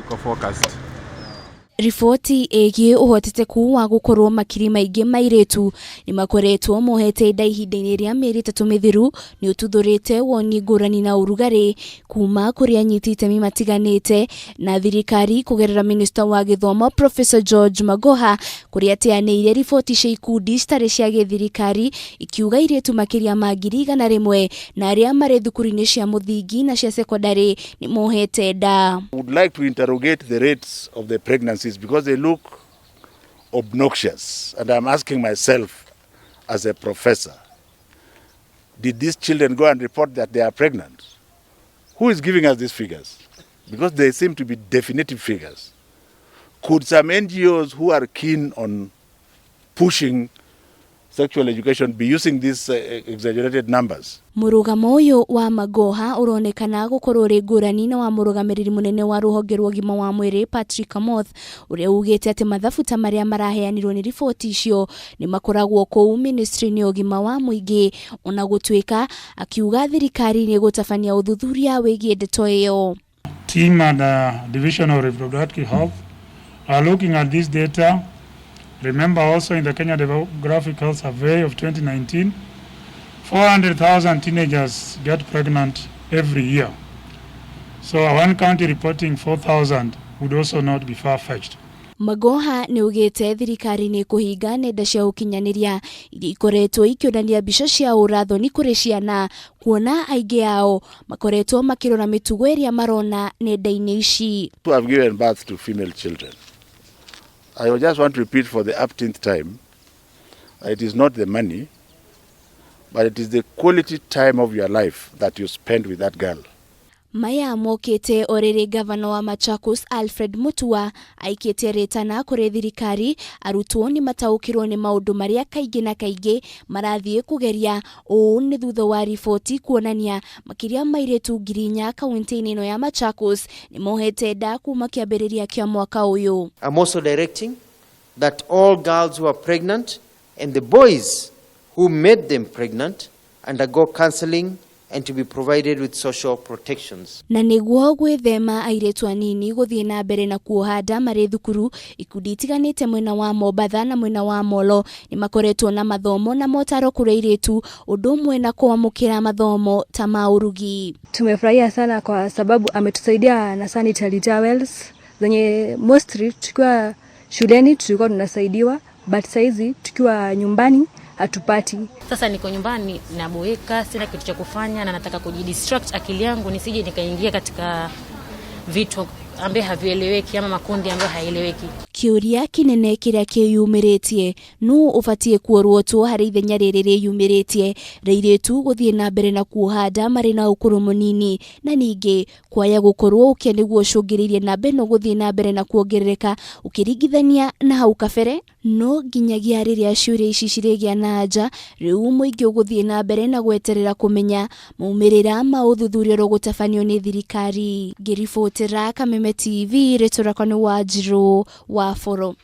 Iko focused. Riboti ĩgiĩ ũhotekeku wa gũkorwo makiri maingĩ ma airĩtu nĩmakoretwo mohete nda ihinda-inĩ rĩa mĩeri ĩtatũ mĩthiru nĩ ũtuthũrĩte woni ngũrani na ũrugarĩ kuma kũrĩ anyiti itemi matiganĩte na thirikari kũgerera minista wa gĩthomo Professor George Magoha kũrĩa ateanĩirie riboti cia ikundi citarĩ cia gĩthirikari ikiuga airĩtu makĩria ma 100,000 na arĩa marĩ thukuru-inĩ cia mũthingi na cia sekondarĩ nĩ mohete nda. Would like to interrogate the rates of the pregnancies because they look obnoxious, and I'm asking myself as a professor, did these children go and report that they are pregnant? Who is giving us these figures? Because they seem to be definitive figures. Could some NGOs who are keen on pushing sexual education be using these exaggerated numbers? Mũrũgamo ũyũ wa Magoha ũronekana gũkorwo ũrĩ ngũrani na wa mũrũgamĩrĩri mũnene wa rũhonge rwa ũgima wa mwĩrĩ Patrick Amoth ũrĩa ugĩte atĩ mathabu ta marĩa maraheanirwo nĩ riboti icio nĩ makoragwo kũu ministry-inĩ ya ũgima wa mũingĩ, ona gũtuĩka akiuga thirikari nĩ ĩgũtabania ũthuthuria wĩgiĩ ndeto ĩyo. Team at the Division of Reproductive Health are looking at this data. Remember also in the Kenya Demographic Health Survey of 2019, 400,000 teenagers get pregnant every year. So one county reporting 4,000 would also not be far-fetched. Magoha nĩ ugĩte thirikari nĩ kũhinga nenda cia ũkinyanĩria iria ikoretwo ikĩonania mbica cia ũrathoni kũrĩ ciana, kuona aingĩ ao makoretwo makĩrora mĩtugo ĩrĩa marona nenda-inĩ ici. Who have given birth to female children. I just want to repeat for the upteenth time, it is not the money, but it is the quality time of your life that you spend with that girl. Maya mokĩte o rĩrĩ gavana wa Machakos Alfred Mutua aikĩtie rĩtana kũrĩ thirikari arutwo nĩ mataũkĩrwo nĩ maũndũ marĩa kaingĩ na kaingĩ marathiĩ kũgeria. Ũũ nĩ thutha wa riboti kuonania makĩria ma airĩtu 4,000 kaunti-inĩ ĩno ya Machakos nĩ mohete nda kuma kĩambĩrĩria kĩa mwaka ũyũ. I'm also directing that all girls who are pregnant and the boys who made them pregnant undergo counseling and to be provided with social protections. Na nĩguo gwĩthema airĩtu anini gũthiĩ na mbere na kuoha nda marĩ thukuru, ikundi itiganĩte mwena wa Mombatha na mwena wa Molo nĩ makoretwo na mathomo na motaro kũrĩ airĩtu, ũndũ ũmwe na kwamũkĩra mathomo ta ma ũrugi. Tumefurahia sana kwa sababu ametusaidia na sanitary towels zenye mostly tukiwa shuleni tulikuwa tunasaidiwa, but saizi tukiwa nyumbani hatupati. Sasa niko nyumbani naboeka, sina kitu cha kufanya na nataka kujidistract akili yangu nisije nikaingia katika vitu ambaye havieleweki ama makundi ambayo haeleweki. Kĩũria kĩnene kĩrĩa kĩyumĩrĩtie nũ ũbatiĩ kuorwotwo harĩ ithenya rĩrĩ rĩyumĩrĩtie rĩa airĩtu gũthiĩ na mbere na kuoha nda marĩ na ũkũrũ mũnini, na ningĩ kwaya gũkorwo ũkĩa nĩguo ũcũngĩrĩirie namba ĩno gũthiĩ na mbere na kuongerereka ũkĩringithania na hau kabere. No nginyagia rĩrĩa ciũria ici cirĩgĩa na anja, rĩu mũingĩ ũgũthiĩ na mbere na gweterera kũmenya maumĩrĩra ma ũthuthuria ũrĩa ũgũtabanio nĩ thirikari. Ngĩribotera Kameme TV, rĩtwa rĩakwa nĩ Wanjirũ wa Boro.